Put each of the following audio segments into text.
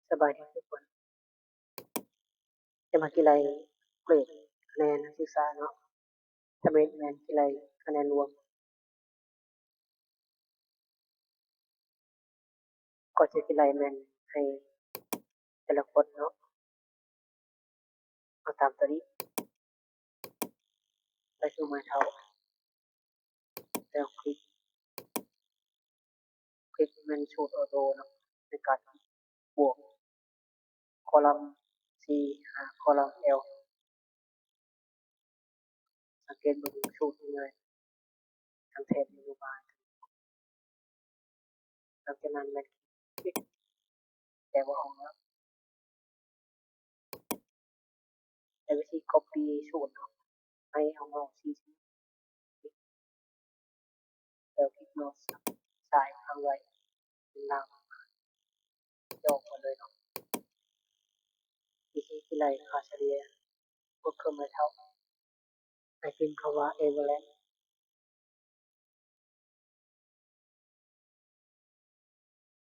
ສະບາຍດີທຸກຄົນ ຈະມາຄິດໄລ່ເກຣດຄະແນນນັກສຶກສາເນາະ. ທຳອິດແມ່ນຄິດໄລ່ຄະແນນລວມ ກໍຈະຄິດໄລ່ແມ່ນໃຫ້ແຕ່ລະຄົນເນາະ. ເອົາຕາມຕົວນີ້ ໃສ່ເຄື່ອງໝາຍເທົ່າ ແລ້ວຄລິກ ຄລິກແມ່ນສູດອໍໂຕ້ເນາະ ໃນການບວກ ຄອລັມ C ຫາຄອລັມ L. ສັງເກດເບິ່ງສູດງ່າຍໆ ທາງແຖບນະໂຍບາຍ. ຫຼັງຈາກນັ້ນແມ່ນຄລິກ ແຕ່ບໍ່ອອກແລ້ວ ໃຊ້ວິທີກັອບປີ້ສູດເນາະ ໃຫ້ເອົາເມົາຊີ້ ແລ້ວຄລິກເມົາສ໌ຊ້າຍຄ້າງໄວ້ ລາກອອກມາເລີຍເນາະ. ວິທີຄິດໄລ່ຄ່າສະເລ່ຍ ກົດເຄື່ອງໝາຍເທົ່າ ໃຫ້ພິມຄຳວ່າ average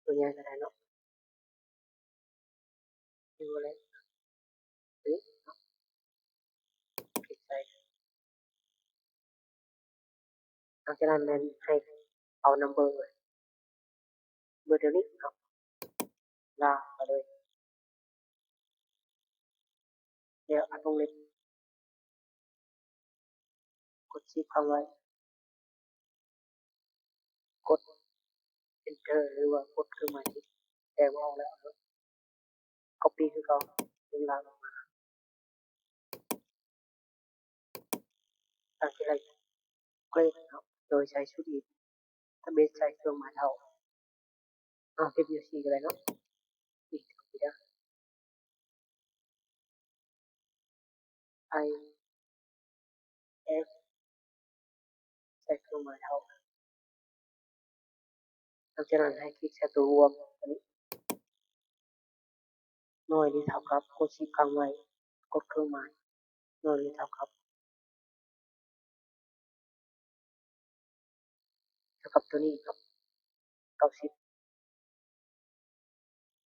ຕົວໃຫຍ່ກໍໄດ້ເນາະ average ນີ້ເນາະ ຄລິກໃສ່. ຫຼັງຈາກນັ້ນແມ່ນໃຫ້ເອົານຳເບີ ເບີຕົວນີ້ເນາະ ລາກມາເລີຍ ແລ້ວອັດວົງເລັບ ກົດຊິບຄ້າງໄວ້ ກົດ Enter ຫຼືວ່າກົດເຄື່ອງໝາຍທີ່ແປບໍ່ອອກແລ້ວ ກັອບປີ້ຄືເກົ່າ ດຶງລາກອອກມາ ຕັ້ງທີ່ໄລ່ເກຣດເນາະ ໂດຍໃຊ້ສູດ if ທຳອິດໃຊ້ເຄື່ອງໝາຍເທົ່າ ເອົາ F U C ກໍໄດ້ເນາະ I F ໃສ່ເຄື່ອງໝາຍເທົ່າ. ຫຼັງຈາກນັ້ນໃຫ້ຄລິກໃສ່ຕົວລວມຕົວນີ້ ນ້ອຍຫຼືເທົ່າກັບ ກົດຊິບຄ້າງໄວ້ ກົດເຄື່ອງໝາຍ ນ້ອຍຫຼືເທົ່າກັບ ເທົ່າກັບຕົວນີ້ເນາະ ເກົ້າສິບ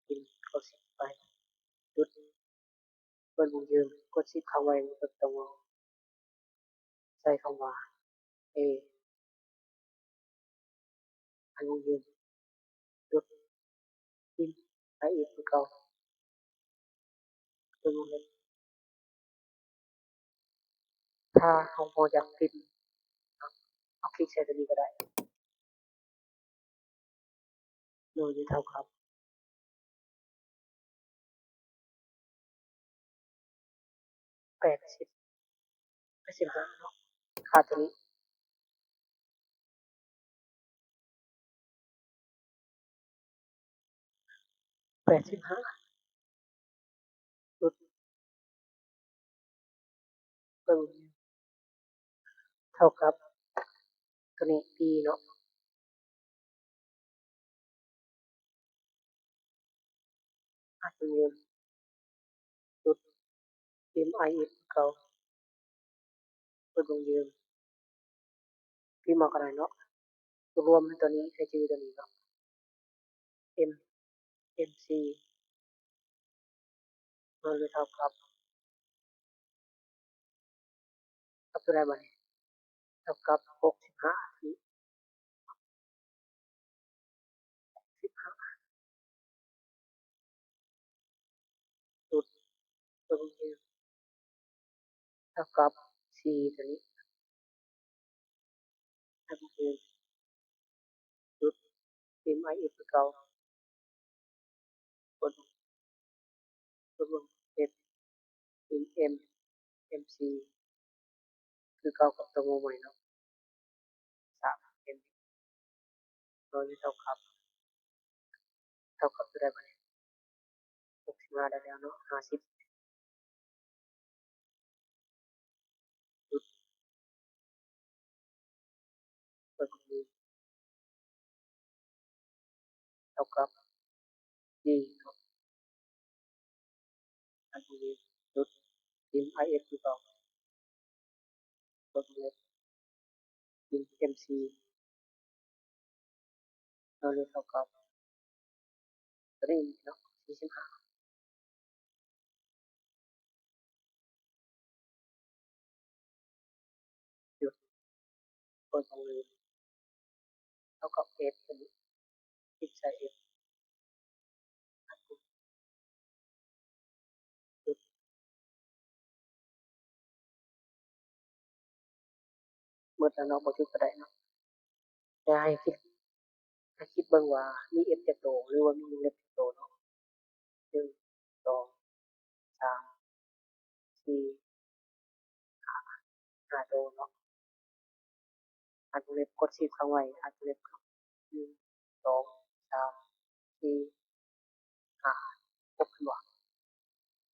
ເປັນເກົ້າສິບໄປ ຈຸດ ເປີດວົງຢືນ ກົດຊິບຄ້າງໄວ້ ເປີດຕົວງໍ ໃສ່ຄຳວ່າ A ອັນວົງຢືນ ຈຸດ ພິມ I F ຄືເກົ່າ ຕົວວົງເລັບ. ຖ້າເຮົາບໍ່ຢາກພິມ ເຮົາຄລິກໃສ່ຕົວນີ້ກໍໄດ້ ໂດຍທີ່ເທົ່າກັບ ແປດສິບ ແປດສິບຫ້າເນາະ ຄ່າຕົວນີ້ ແປດສິບຫ້າ ຈຸດ ເບິ່ງ ເທົ່າກັບຕົວນີ້ D ເນາະ ອາດຈະມີຈຸດ M I F ເກົ່າ ເປີດວົງຢືນ ພິມເອົາກໍໄດ້ເນາະ ຕົວລວມຕົວນີ້ໃຫ້ຈື່ຕົວນີ້ເນາະ M M C ນ້ອຍຫຼືເທົ່າກັບ ກັບຕົວໃດບາດນີ້ ເທົ່າກັບຫົກສິບຫ້າ ຫົກສິບຫ້າ ຈຸດ ຕົວນີ້ເທົ່າກັບສີ່ຕົວນີ້ ໃຫ້ມັນຄືຈຸດ M I F ຄືເກົ່າ ກົດ ກົດລົງ F M M C ຄືເກົ່າກັບຕົວໝູ່ໃໝ່ເນາະ ສາມ M ນ້ອຍຫຼືເທົ່າກັບ ເທົ່າກັບຕົວໃດບາດນີ້ ຫົກສິບຫ້າໄດ້ແລ້ວເນາະ ຫ້າສິບ ຈຸດ ເປີດວົງເລັບ ເທົ່າກັບ D ເນາະ ອັນນີ້ຈຸດ M I F ຄືເກົ່າ ເປີດວົງເລັບ M C ນ້ອຍຫຼືເທົ່າກັບ ຕົວນີ້ເນາະ ສີ່ສິບຫ້າ ບໍ່ຕ້ອງລືມ ເທົ່າກັບ F ຕົວນີ້ ຄລິກໃສ່ F ໝົດແລ້ວເນາະ ບໍ່ຈຸດກໍໄດ້ເນາະ. ແຕ່ໃຫ້ຄິດ ໃຫ້ຄິດເບິ່ງວ່າມີ F ຈັກໂຕ ຫຼືວ່າມີວົງເລັບຈັກໂຕເນາະ. ໜຶ່ງ ສອງ ສາມ ສີ່ ຫ້າ ຫ້າໂຕເນາະ. ອັດວົງເລັບ ກົດ Shift ຄ້າງໄວ້ ອັດວົງເລັບ ໜຶ່ງ ສອງ ສາມ ສີ່ ຫ້າ ຫົກ ເຫັນບໍ່?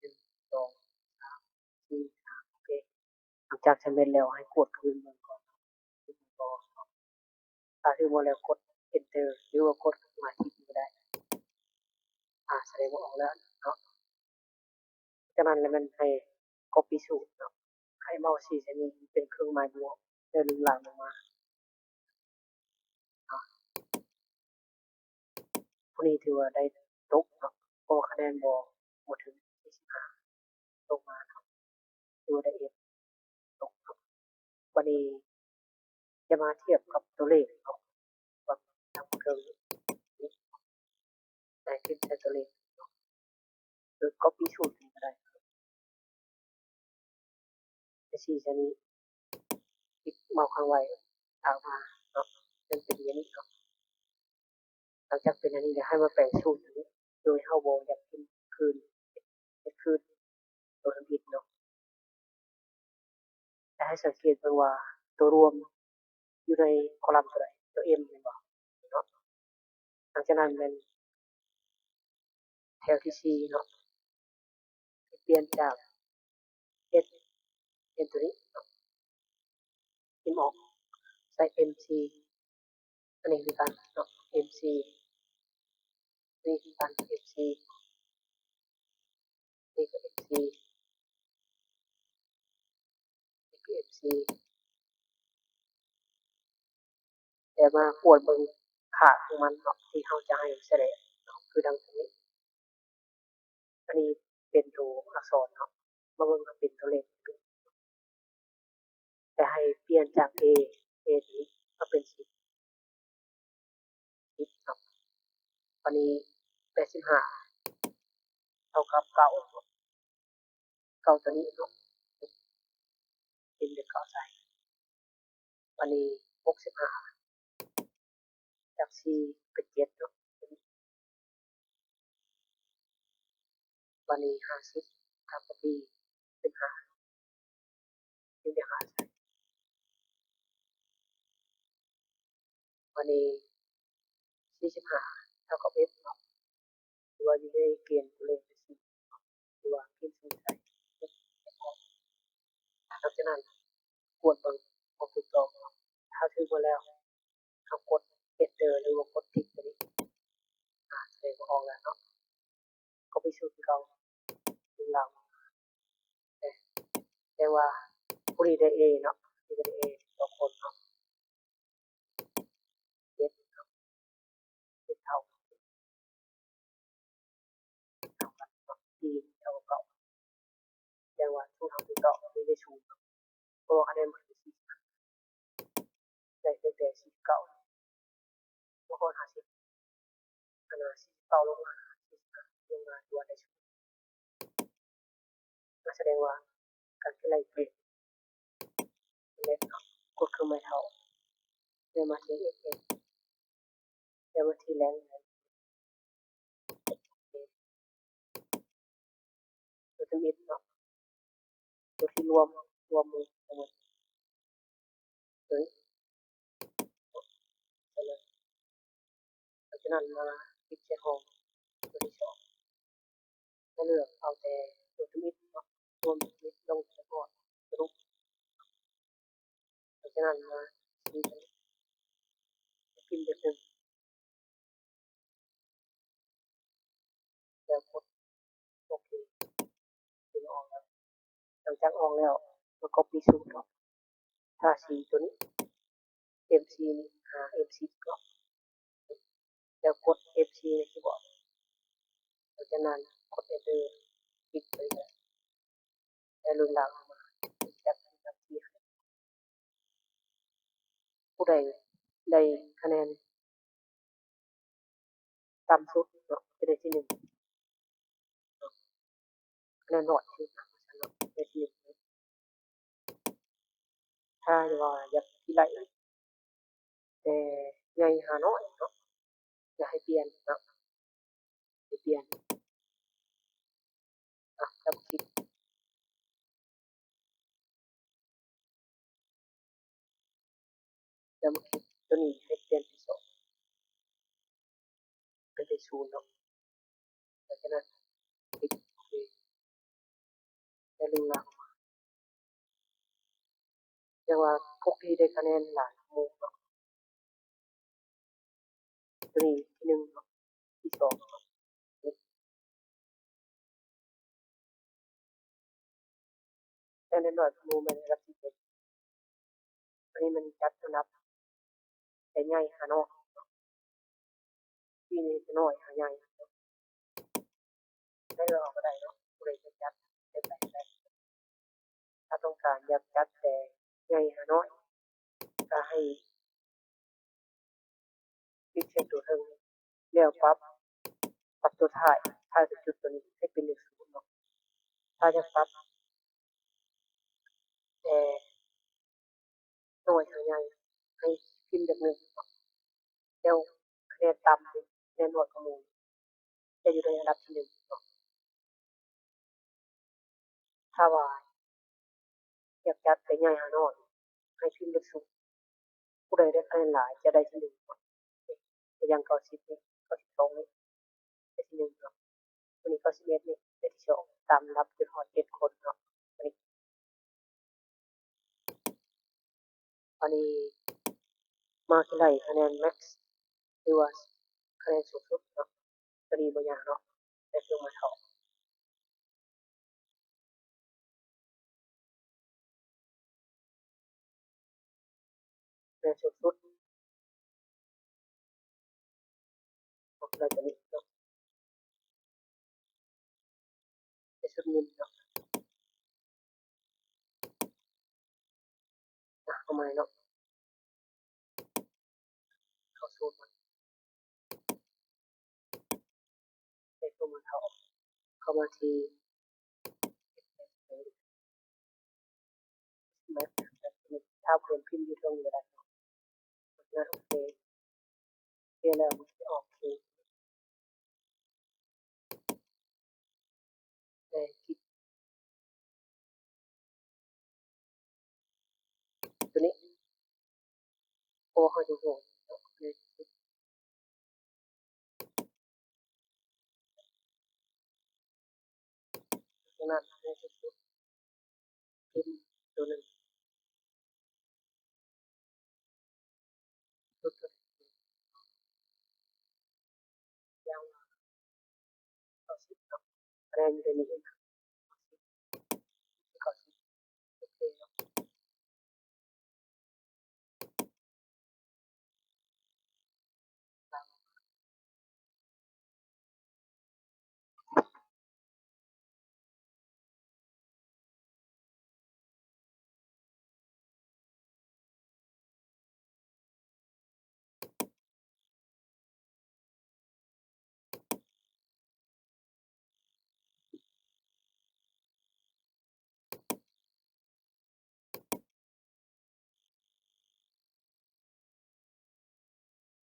ໜຶ່ງ ສອງ ສາມ ສີ່ ຫ້າ ໂອເຄ. ຫຼັງຈາກສຳເລັດແລ້ວ ໃຫ້ກວດຄືນເບິ່ງກ່ອນ ຖືກບໍ່ເນາະ. ຖ້າຖືກໝົດແລ້ວ ກົດ Enter ຫຼືວ່າກົດເຄື່ອງໝາຍທິກກໍໄດ້. ອາ ສະແດງວ່າອອກແລ້ວເນາະ. ຈາກນັ້ນແລ້ວແມ່ນໃຫ້ Copy ສູດເນາະ, ໃຫ້ເມົາສ໌ຊີ້ໃສ່ນີ້ເປັນເຄື່ອງໝາຍບວກ ແລ້ວເລື່ອນລາງລົງມາເນາະ. ຜູ້ນີ້ຖືວ່າໄດ້ຕົກເນາະ ເພາະວ່າຄະແນນບໍ່ ບໍ່ເຖິງສີ່ສິບຫ້າ ຕົກມາເນາະ ຖືວ່າໄດ້ F ຕົກເນາະ. ບັດນີ້ຈະມາທຽບກັບຕົວເລກເນາະ ວ່າທາງເທິງນີ້ ໃຫ້ຄລິກໃສ່ຕົວເລກເນາະ ຫຼື Copy ສູດນີ້ກໍໄດ້. ໄປຊີ້ໃສ່ນີ້ ຄລິກເມົາສ໌ຄ້າງໄວ້ ຕາມມາເນາະ ຈະເປັນແນວນີ້ເນາະ. ຫຼັງຈາກເປັນແນວນີ້ແລ້ວ ໃຫ້ມາແປງສູດຕົວນີ້ ໂດຍເຮົາບໍ່ຢາກເຮັດຄືນ ເຮັດຄືນໂຕທຳອິດເນາະ. ແຕ່ໃຫ້ສັງເກດເບິ່ງວ່າຕົວລວມຢູ່ໃນຄໍລັມຕົວໃດ? ຕົວ M ແມ່ນບໍ່ເນາະ? ຫຼັງຈາກນັ້ນແມ່ນແຖວທີສີ່ເນາະ ປ່ຽນຈາກ H N ຕົວນີ້ເນາະ M ອອກ ໃສ່ M C ອັນນີ້ຄືກັນເນາະ M C ນີ້ຄືກັນ M C ນີ້ກໍ M C ນີ້ຄື M C ແຕ່ມາກວດເບິ່ງຄ່າຂອງມັນເນາະ ທີ່ເຮົາຈະໃຫ້ສະແດງເນາະ ຄືດັ່ງນີ້. ອັນນີ້ເປັນໂຕອັກສອນເນາະ ມາເບິ່ງເປັນຕົວເລກ ແຕ່ໃຫ້ປ່ຽນຈາກ A A ຕົວນີ້ມາເປັນສິບ ສິບເນາະ. ບັດນີ້ແປດສິບຫ້າເທົ່າກັບເກົ້າເນາະ ເກົ້າຕົວນີ້ເນາະ ເປັນເລກເກົ້າໃສ່. ບັດນີ້ຫົກສິບຫ້າ ຈາກສີ່ເປັນເຈັດເນາະ ບັດນີ້ຫ້າສິບ ກາບປະຕີເປັນຫ້າ ເປັນເລກຫ້າໃສ່. ບັດນີ້ສີ່ສິບຫ້າເທົ່າກັບ F ເນາະ ຫຼືວ່າຢູ່ໃນເກນຕົວເລກ ຫຼືວ່າເກນສູນໃສ່ ຫຼັງຈາກນັ້ນກວດເບິ່ງຄວາມຖືກຕ້ອງເນາະ ຖ້າຖືກໝົດແລ້ວ ເຮົາກົດ Enter ຫຼືວ່າກົດຕິກຕົວນີ້ ອາ ສະແດງວ່າອອກແລ້ວເນາະ. ກໍໄປສູດຄືເກົ່າ ເລື່ອນລາງ ແຕ່ວ່າຜູ້ນີ້ໄດ້ A ເນາະ ຜູ້ນີ້ໄດ້ A ສອງຄົນເນາະ ເຈັດເນາະ ເຈັດເທົ່າ ເທົ່າກັນເນາະ P ເທົ່າກັບເກົ້າ ແຕ່ວ່າສູດເຮົາໄດ້ເກົ້າ ເຮົາໄດ້ສູນເນາະ ເພາະວ່າຄະແນນມັນຄືສີ່ສິບ ໄດ້ຕັ້ງແຕ່ສີ່ສິບເກົ້າ ບໍ່ຮອດຫ້າສິບ ອັນນ່າ ສີ່ສິບເກົ້າລົງມາ ສີ່ສິບຫ້າລົງມາ ຖືວ່າໄດ້ສູນ ກໍສະແດງວ່າການຄິດໄລ່ເກຣດສຳເລັດເນາະ. ກົດເຄື່ອງໝາຍເທົ່າ ແລ້ວມາທີ່ F N ແລ້ວມາທີ່ Rank ຕົວທຳອິດເນາະ ຕົວທີ່ລວມ ລວມໝົດທັງໝົດ ຕົວນີ້ ໄປເລີຍ. ຫຼັງຈາກນັ້ນມາຄລິກໃສ່ຫ້ອງຕົວທີສອງ ໃຫ້ເລືອກເອົາແຕ່ຕົວທຳອິດເນາະ ລວມທຳອິດລົງສະເພາະສະຫຼຸບ. ຫຼັງຈາກນັ້ນມາຊີ້ຕົວນີ້ ພິມເປັນໜຶ່ງ ແລ້ວກົດໂອເຄ ຖືວ່າອອກແລ້ວ. ຫຼັງຈາກອອກແລ້ວ ມາກັອບປີ້ສູດເນາະ ທາສີຕົວນີ້ ເອັມຊີ ຫາ ເອັມຊີ ເນາະ ແລ້ວກົດ ເອັມຊີ ໃນຄີບອດ. ຫຼັງຈາກນັ້ນກົດ Enter ປິດໄປເລີຍ ແລ້ວເລື່ອນລາງລົງມາ ຈັດເປັນບັນຊີໃຫ້. ຜູ້ໃດໄດ້ຄະແນນຕ່ຳສຸດເນາະ ຈະໄດ້ທີໜຶ່ງເນາະ ຄະແນນໜ້ອຍທີ່ສຸດນະ ເນາະ ໄດ້ທີໜຶ່ງເນາະ. ຖ້າວ່າຢາກທີ່ໄລ່ ແຕ່ໃຫຍ່ຫານ້ອຍເນາະ ຢາກໃຫ້ປ່ຽນເນາະ ໃຫ້ປ່ຽນ ອ່ະ ດັບເບິນຄລິກ ແລ້ວມາຄລິກຕົວນີ້ໃຫ້ປ່ຽນເປັນສອງ ເປັນເປັນສູນເນາະ ຫຼັງຈາກນັ້ນຄລິກໂອເຄ ແລ້ວເລື່ອນລ່າງອອກມາ ແຕ່ວ່າພວກທີ່ໄດ້ຄະແນນຫຼາຍກວ່າໝູ່ເນາະ ຕົວນີ້ທີໜຶ່ງເນາະ ທີສອງເນາະ ແຕ່ນ້ອຍກວ່າໝູ່ແມ່ນອັນດັບທີເຈັດ ອັນນີ້ມັນຈັດອັນດັບແຕ່ໃຫຍ່ຫານ້ອຍເນາະ ທີນີ້ແຕ່ນ້ອຍຫາໃຫຍ່ເນາະ ໃຫ້ເລືອກເອົາກໍໄດ້ເນາະ ຜູ້ໃດຈະຈັດແບບໃດກໍໄດ້ ຖ້າຕ້ອງການຢາກຈັດແຕ່ໃຫຍ່ຫານ້ອຍ ກໍໃຫ້ ຄລິກໃສ່ຕົວເທິງ ແລ້ວປັບ ປັບຕົວທ້າຍ ທ້າຍຕົວຈຸດຕົວນີ້ໃຫ້ເປັນເລກສູນເນາະ. ຖ້າຢາກປັບແຕ່ນ້ອຍຫາໃຫຍ່ ໃຫ້ພິມເລກໜຶ່ງເນາະ ແລ້ວຄະແນນຕ່ຳ ຄະແນນນ້ອຍກວ່າໝູ່ ຈະຢູ່ໃນອັນດັບທີໜຶ່ງເນາະ. ຖ້າວ່າຢາກຈັດແຕ່ໃຫຍ່ຫານ້ອຍ ໃຫ້ພິມເລກສູນ ຜູ້ໃດໄດ້ຄະແນນຫຼາຍຈະໄດ້ທີໜຶ່ງເນາະ ຕົວຢ່າງເກົ້າສິບນີ້ ເກົ້າສິບສອງນີ້ ໄດ້ທີໜຶ່ງເນາະ ຕົວນີ້ເກົ້າສິບເອັດນີ້ໄດ້ທີສອງ ຕາມລຳດັບຈົນຮອດເຈັດຄົນເນາະ ອັນນີ້ ອັນນີ້ມາທີ່ໄລ່ຄະແນນແມັກ ຫຼືວ່າຄະແນນສູງສຸດເນາະ ຕົວນີ້ບໍ່ຍາກເນາະ ແຕ່ຄືມາເທົ່າ ແມ່ນສຸດໆ ອອກໄດ້ຕົວນີ້ເນາະ ເປັນຊຸດມິນເນາະ ອ່ະ ເອົາໃໝ່ເນາະ ເຂົ້າສູ່ມັນ ເຂົ້າມາທີ່ ແມັກ ຖ້າເພິ່ນພິມຢູ່ເທິງນີ້ກໍໄດ້ເນາະ ກົດໂອເຄ ໂອເຄແລ້ວມັນຊິອອກຄື ແຕ່ຄິດ ຕົວນີ້ ໂອ້ ເຮົາຢູ່ໂຮງເນາະ ໃນທີ່ສຸດ ຂະໜາດໃນທີ່ສຸດ ເປັນຕົວໜຶ່ງ ສຸດ ສຸດ ຢ່າງວ່າ ເກົ້າສິບເນາະ ຄະແນນຢູ່ໃນນີ້ເອງ ເກົ້າສິບ ເກົ້າສິບ ໂອເຄເນາະ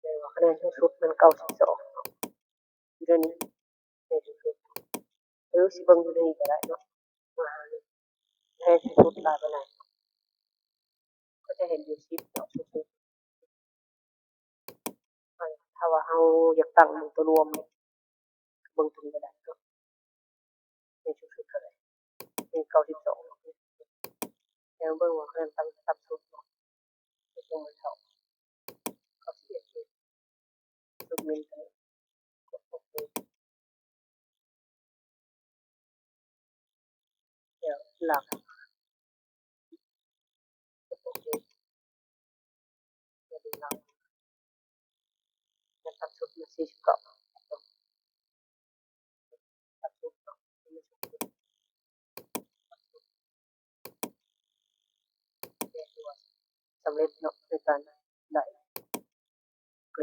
ແຕ່ວ່າຄະແນນສູງສຸດມັນເກົ້າສິບສອງເນາະ ຢູ່ໃນນີ້ ໃນ ເອີ ຊິເບິ່ງຢູ່ໃນນີ້ກໍໄດ້ເນາະ ມາຫານີ້ ໃຫ້ສູງສຸດຫຼາຍປານໃດ ກໍຈະເຫັນຢູ່ສິບເນາະ ສູງສຸດ. ຄັນຖ້າວ່າເຮົາຢາກຕັ້ງເບິ່ງຕົວລວມນີ້ ເບິ່ງຕົວນີ້ກໍໄດ້ເນາະ ໃນສູງສຸດເທົ່າໃດ ໃນເກົ້າສິບສອງເນາະ ແລ້ວເບິ່ງວ່າເຮົາຕັ້ງຕ່ຳສຸດເນາະ ໃນຕົວມັນເທົ່າ ເກົ້າສິບເອັດ ສຸດມິນໂຕນີ້ ກົດໂອເຄ ແລ້ວລາກ ກົດໂອເຄ ແລ້ວລາກ ແລ້ວຕັດສຸດມາສີ່ສິບເກົ້າ ຕັດສຸດເນາະ ແລ້ວຖືວ່າສຳເລັດເນາະ ໃນການ ໄດ້.